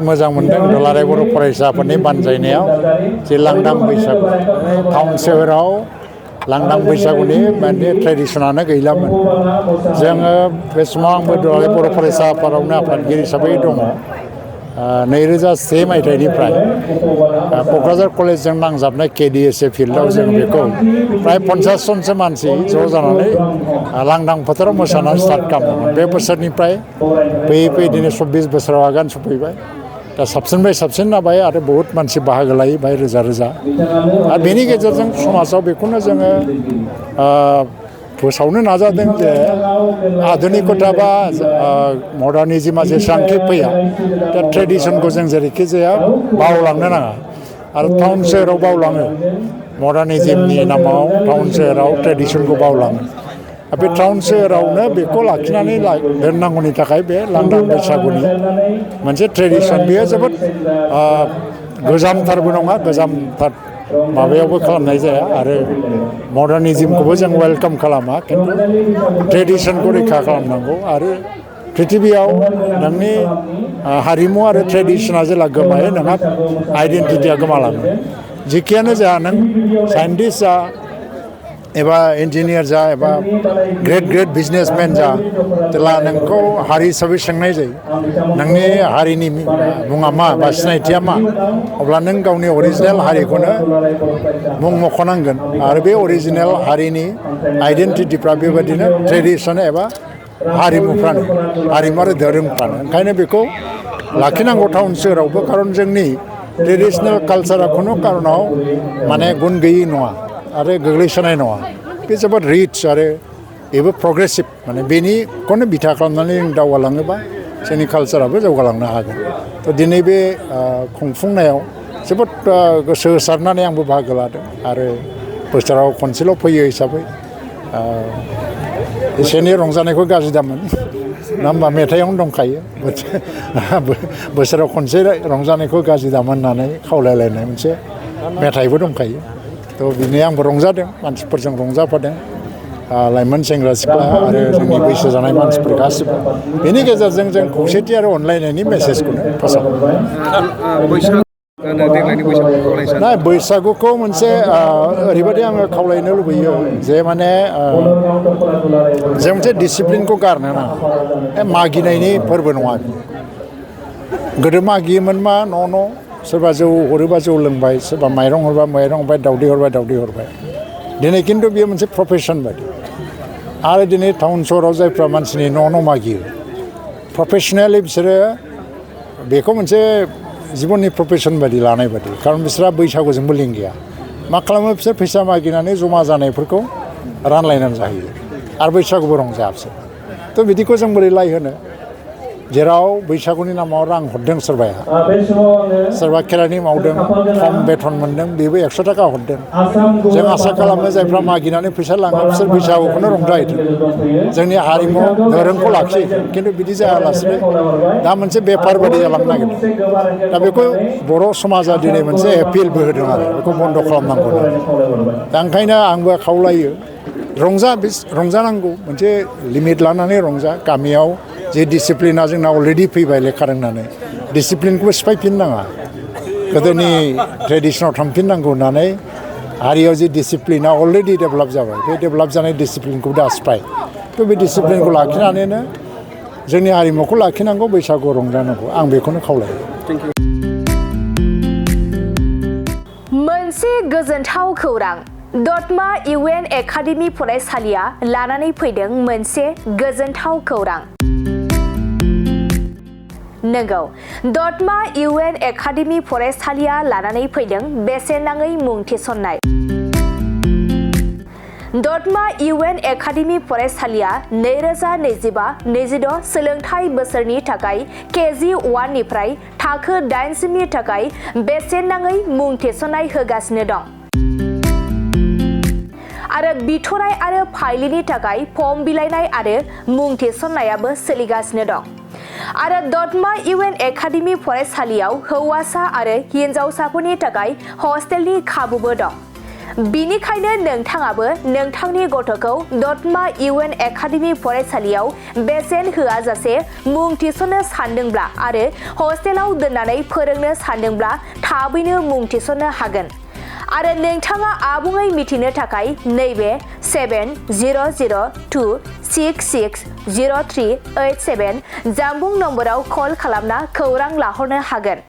मोजां मोनदों दुलाराय बर' फरायसाफोरनि बानजायनायाव जे लांदां बैसागु टाउन सोहोराव लांदां बैसागुनि माने ट्रेडिसनानो गैलामोन जोङो बे समाव आंबो दुलाराय बर' फरायसा आफादावनो आफादगिरि हिसाबै दङ 2001 मायथाइनिफ्राय क'क्राझार कलेजजों नांजाबनाय केडिएसए फिल्डआव जों बेखौ प्राय 50 जनसो मानसि ज' जानानै लांदां फोथाराव मोसानानै स्टार्ट खालामदोंमोन बे बोसोरनिफ्राय फैयै फैयै दिनै 24 बोसोराव आगान सफैबाय दा साबसिननिफ्राय साबसिन जाबाय आरो बहुत मानसि बाहागो लायो बाय रोजा रोजा आरो बेनि गेजेरजों समाजाव बेखौनो जोङो फोसावनो नाजादों जे आधुनिकता बा मडार्निज्मआ जेसेबांखि फैया दा ट्रेडिसनखौ जों जेरैखि जाया बावलांनो नाङा आरो टाउन सोहोराव बावलाङो मडार्निज्मनि नामाव टाउन सोहोराव ट्रेडिसनखौ बावलाङो बे टाउन सोहोरावनो बेखौ लाखिनानै दोननांगौनि थाखाय बे लांदां बैसागुनि मोनसे ट्रेडिसन बेयो जोबोद गोजामथारबो नङा गोजामथार माबायावबो खालामनाय जाया आरो मडार्निज्मखौबो जों वेलकाम खालामा खिन्थु ट्रेडिसनखौ रैखा खालामनांगौ आरो पृथिबियाव नोंनि हारिमु आरो ट्रेडिसना जेला गोमायो नोंहा आइडेन्टिटिया गोमालाङो जिखियानो जा नों साइन्टिस्ट जा एबा इन्जिनियार जा एबा ग्रेट बिजनेसमेन जा जेला नोंखौ हारि हिसाबै सोंनाय जायो नोंनि हारिनि मुङा मा बा सिनायथिया मा अब्ला नों गावनि अरिजिनेल हारिखौनो मुं मख'नांगोन आरो बे अरिजिनेल हारिनि आइडेन्टिटिफ्रा बेबायदिनो ट्रेडिसन एबा हारिमुफ्रानो हारिमु आरो धोरोमफ्रानो ओंखायनो बेखौ लाखिनांगौ टाउन सोहोरावबो खारन जोंनि ट्रेडिसनेल कालसारा खुनु कारनाव माने गुन गैयि नङा आरो गोग्लैसोनाय नङा बे जोबोद रिच आरो बेबो प्रग्रेसिभ माने बेनिखौनो बिथा खालामनानै जों दावगालाङोबा जोंनि कालसाराबो जौगालांनो हागोन थ' दिनै बे खुंफुंनायाव जोबोद गोसो होसारनानै आंबो बाहागो लादों आरो बोसोराव खनसेल' फैयो हिसाबै एसे एनै रंजानायखौ गाज्रि दामोन ना होमबा मेथाइआवनो दंखायो बोसोराव खनसे रंजानायखौ गाज्रि दामोन होननानै खावलायलायनाय मोनसे मेथाइबो दंखायो थ' बिनि आंबो रंजादों मानसिफोरजों रंजाफादों लाइमोन सेंग्रा सिख्ला आरो जोंनि बैसो जानाय मानसिफोर गासिबो बेनि गेजेरजों जों खौसेथि आरो अनलायनायनि मेसेजखौनो फोसावो बैसागुखौ मोनसे ओरैबायदि आङो खावलायनो लुबैयो जे माने जों मोनसे डिसिप्लिनखौ गारनो नाङा मागिनायनि फोरबो नङा गोदो मागियोमोन मा न' सोरबा जौ हरोबा जौ लोंबाय सोरबा माइरं हरबा माइरं हरबाय दावदै हरबाय दिनै खिन्थु बेयो मोनसे प्रफेसन बायदि आरो दिनै टाउन सहराव जायफ्रा मानसिनि न' मागियो प्रफेसनेलि बिसोरो बेखौ मोनसे जिबननि प्रफेसन बायदि लानाय बायदि खारन बिसोरहा बैसागुजोंबो लिंक गैया मा खालामो बिसोर फैसा मागिनानै जमा जानायफोरखौ रानलायनानै जाहैयो आरो बैसागुबो रंजाया बिसोर थ' बिदिखौ जों बोरै लायहोनो जेराव बैसागुनि नामाव रां हरदों सोरबा खेरानि मावदों खम बेथन मोनदों बेबो 100 थाखा हरदों जों आसा खालामो जायफ्रा मागिनानै फैसा लाङो बिसोर बैसागुखौनो रंजाहैदों जोंनि हारिमु धोरोमखौ लाखिहैदों खिन्थु बिदि जायालासिनो दा मोनसे बेफार बायदि जालांनो नागिरदों दा बेखौ बर' समाजा दिनै मोनसे एपिलबो होदों आरो बेखौ बन्द' खालामनांगौ दा ओंखायनो आंबो खावलायो रंजानांगौ मोनसे लिमिट लानानै रंजा गामियाव जे डिसिप्लिना जोंना अलरेडि फैबाय लेखा रोंनानै डिसिप्लिनखौबो सिफायफिननाङा गोदोनि ट्रेडिसनाव थांफिननांगौ होननानै हारियाव जे डिसिप्लिना अलरेडि डेभेलप जाबाय बे डेभेलप जानाय डिसिप्लिनखौ दा सिफाय थ' बे डिसिप्लिनखौ लाखिनानैनो जोंनि हारिमुखौ लाखिनांगौ बैसागु रंजानांगौ आं बेखौनो खावलायो मोनसे गोजोनथाव खौरां दतमा इउएन एकाडेमि फरायसालिया लानानै फैदों मोनसे गोजोनथाव खौरां नंगौ दतमा इउएन एकाडेमि फरायसालिया लानानै फैदों बेसेन नाङै मुं थिसननाय दतमा इउएन एकाडेमि फरायसालिया 2025-26 सोलोंथाइ बोसोरनि थाखाय केजि 1 निफ्राय थाखो 8 सिमनि थाखाय बेसेन नाङै मुं थिसननाय होगासिनो दं आरो बिथराय आरो फाइलिनि थाखाय फर्म बिलाइनाय आरो मुं थिसननायाबो सोलिगासिनो दं आरो दतमा इउएन एकाडेमि फरायसालियाव हौवासा आरो हिनजावसाफोरनि थाखाय हस्टेलनि खाबुबो दं बिनिखायनो नोंथाङाबो नोंथांनि गथ'खौ दतमा इउएन एकाडेमि फरायसालियाव बेसेन होआजासे मुं थिसननो सानदोंब्ला आरो हस्टेलाव दोननानै फोरोंनो सानदोंब्ला थाबैनो मुं थिसननो हागोन। आरो नोंथाङा आबुङै मिथिनो थाखाय नैबे 7002660387 जानबुं नम्बराव कल खालामना खौरां लाहरनो हागोन।